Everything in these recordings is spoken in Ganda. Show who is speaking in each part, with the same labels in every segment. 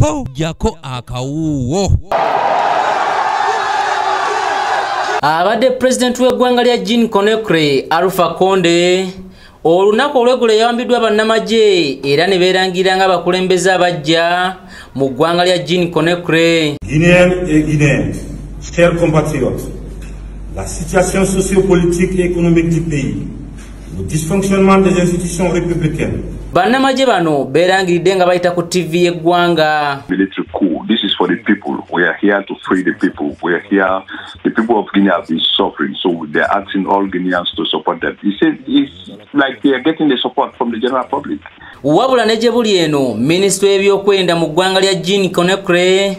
Speaker 1: Po jako akawuwo.
Speaker 2: Abadde pulezidenti w'eggwanga lya Guinea Conakry, Alpha Conde, olunaku olweggulo yawambiddwa bannamagye era ne beerangira nga abakulembeze abajja mu ggwanga lya Guinea Conakry.
Speaker 3: Guinéennes et Guinéens, chers compatriotes, la situation sociopolitique et économique du pays, le dysfonctionnement des institutions républicaines.
Speaker 2: Bannamagye bano beerangiridde nga bayita ku TV y'eggwanga.
Speaker 4: Military coup. This is for the people. We are here to free the people. We are here. The people of Guinea have been suffering, so they're asking all Guineans to support them. It's like they are getting the support from the general public.
Speaker 2: Wabula ne gye buli eno, minisitule y'ebyokwerinda mu ggwanga lya Guinea Conakry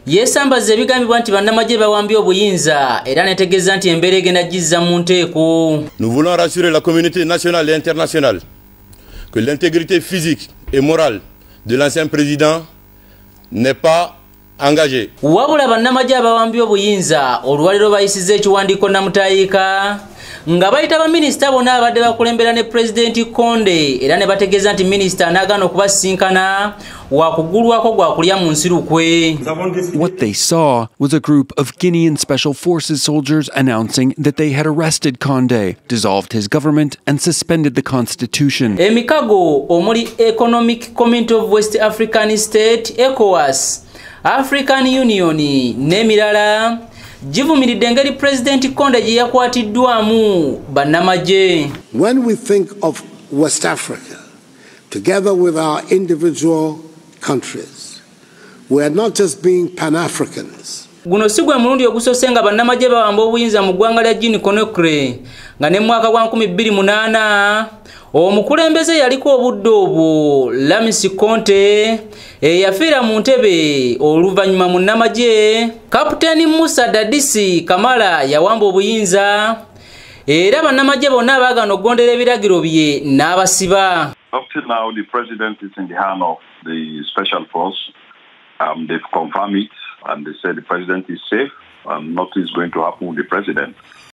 Speaker 2: yeesambaza ebigambibwa nti bannamagye bawambye obuyinza era netegeeza nti embeera egenda gizza mu nteeko.
Speaker 5: Nous voulons rassurer la communauté nationale et internationale que l'intégrité physique et morale de l'ancien président n'est pas engagée.
Speaker 2: Wabula bannamagye abawambye obuyinza olwaleero bayisizza ekiwandiiko namutayiika nga bayita baminisita bonna abadde bakulembera ne pulezidenti Conde era ne bategeeza nti minisita anaagaana okubasisinkana wakugulwako gwa kulya mu nsi lukwe.
Speaker 6: What they saw was a group of Guinean Special Forces soldiers announcing that they had arrested Conde, dissolved his government and suspended the constitution.
Speaker 2: Emikago omuli Economic Community of West African State, ECOWAS, African Union n'emirala givumiridde engeri Pulezidenti Conde gye yakwatiddwamu bannamagye.
Speaker 7: When we think of West Africa, together with our individual countries, we are not just being Pan-Africans.
Speaker 2: Guno si gwe mulundi ogusoose nga bannamagye bawamba obuyinza mu ggwanga lya Guinea Conakry, nga ne mu mwaka gwa 2008 omukulembeze yaliko obudde obwo Lamisi Conte eyafiira mu ntebe oluvannyuma munnamagye Kapiteeni Musa Dadisi Kamara yawamba obuyinza era bannamagye bonna abaagaana okugondera ebiragiro bye n'abasiba.
Speaker 4: Up till now, the president is in the hand of the special force. They've confirmed it and they said the president is safe and nothing is going to happen with the president.